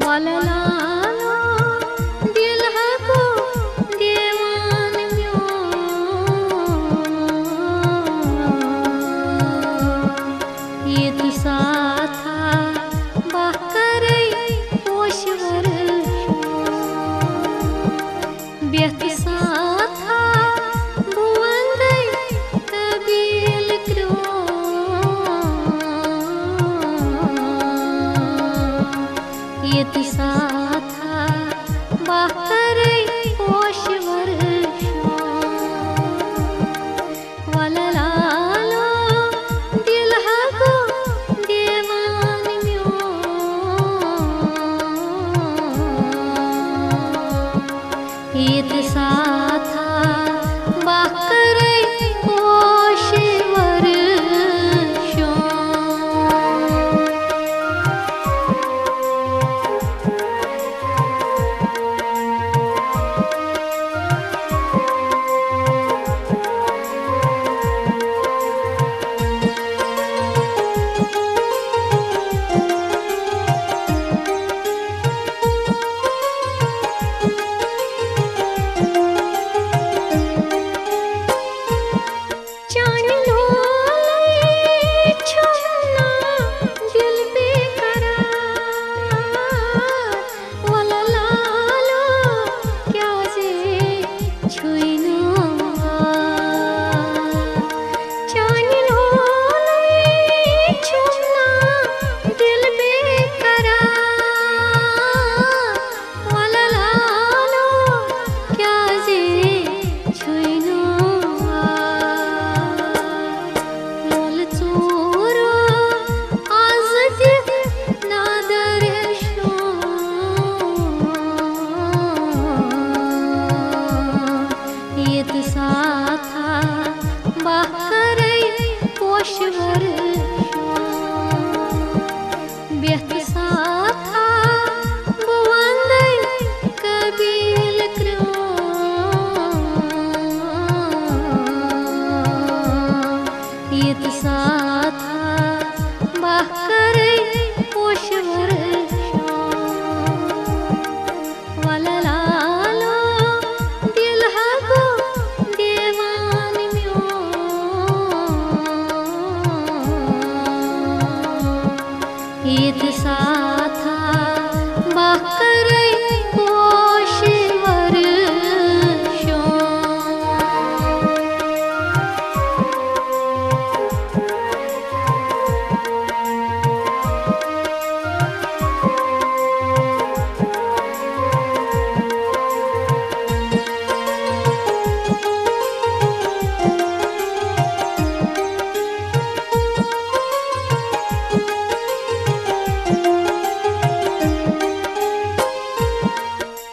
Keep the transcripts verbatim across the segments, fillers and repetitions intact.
وَلہٕ لالو، دِل ہا گوٚو دیوان میون۔ ییٚتہِ ساتھا بہٕ کَرَے پوشہٕ وَرٕش۔ بیٚتھ ساتھا بہٕ وَندَے قبیٖلہٕ کرٛوم۔ ییٚتہِ ساتھا بہٕ کَرَے پوشہٕ وَرٕش۔ وَلہٕ لالو، دِل ہا گوٚو دیوان میون۔ ییٚتہِ ساتھا بہٕ کَرَے پوشہٕ وَرٕش۔ چانہِ لولے چھُم نا دِل بے قرار۔ وَلہٕ لالو، کیٛازِ چھُے نہٕ آ؟ چانہِ لولے چھُم نا دِل بے قرار۔ وَلہٕ لالو، کیٛازِ چھُے نہٕ آ؟ لولہٕ ژوٗرو آز دِکھ نادر شوم۔ ییٚتہِ ساتھا بہٕ کَرَے پوشہٕ وَرٕش۔ بیٚتھ ساتھا بہٕ وَندَے قبیٖلہٕ کرٛوم۔ ییٚتہِ ساتھا بہٕ کَرَے پوشہٕ وَرٕش۔ وَلہٕ لالو، دِل ہا گوٚو دیوان میون۔ ییٚتہِ ساتھا بہٕ کَرَے پوشہٕ وَرٕش۔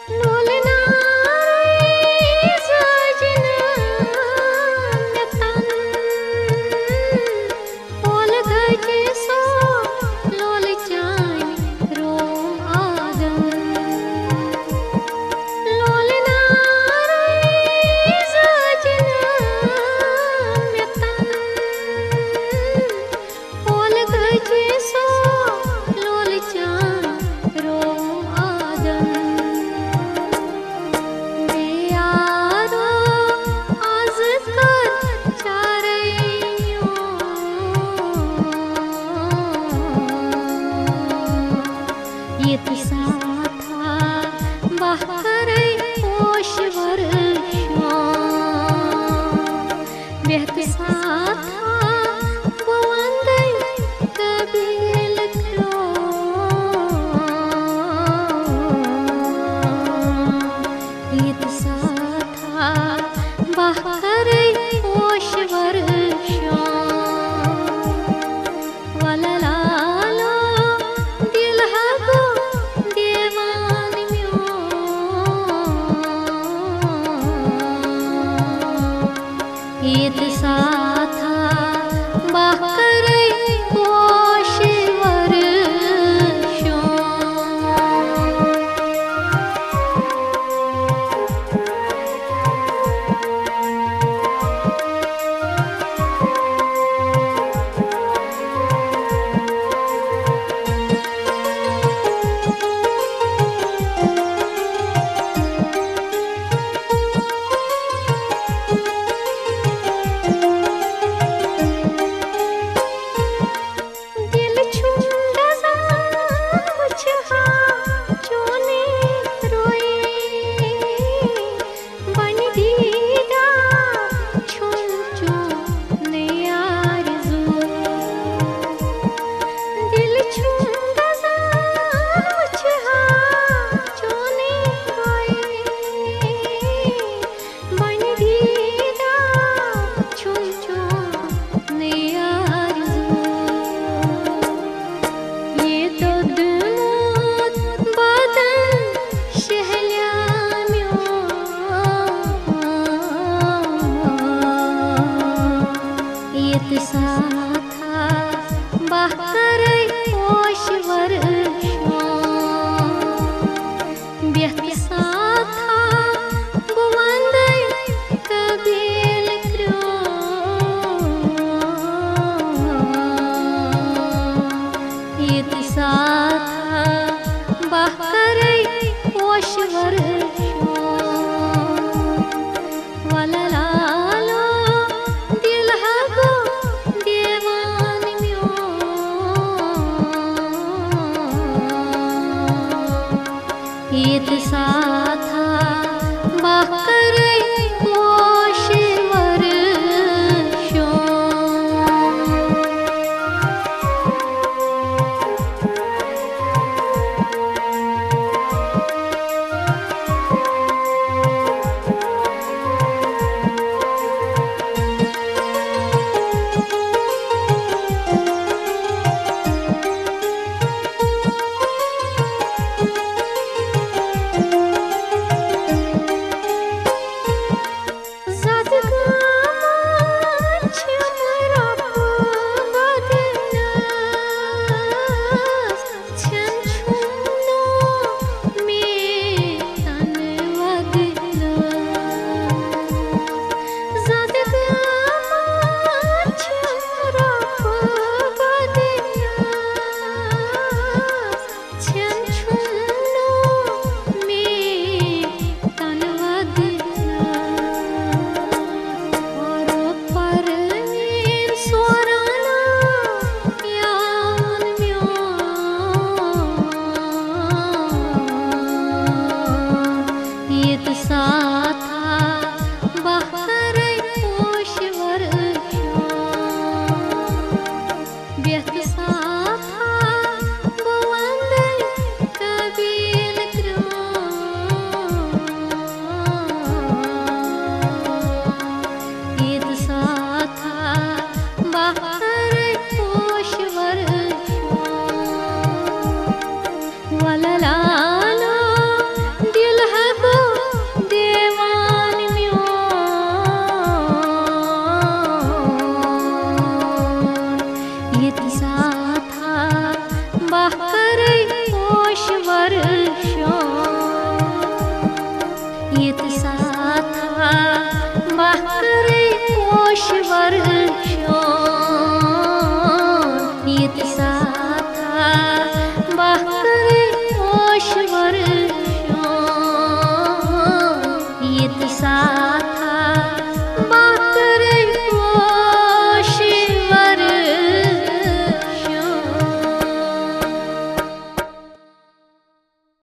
لولہٕ نارے زٲجِن مےٚ تَن۔ اولہٕ گٔجہِ سو لولہٕ چانہِ روم آدم۔ لولہٕ نارے زٲجِن مےٚ تَن۔ اولہٕ گٔجہِ سو لولہٕ چانہِ روم آدم۔ بے یارو، آز کر چارے میون۔ ییٚتہِ ساتھا بہٕ کَرَے پوشہٕ وَرٕش۔ بیٚتھ ساتھا بہٕ وَندَے قبیٖلہٕ کرٛوم۔ ییٚتہِ ساتھا بہٕ کَرَے پوشہٕ وَرٕش۔ وَلہٕ لالو، دِل ہا گوٚو دیوان میون۔ ییٚتہِ ساتھا ییٚتہِ سا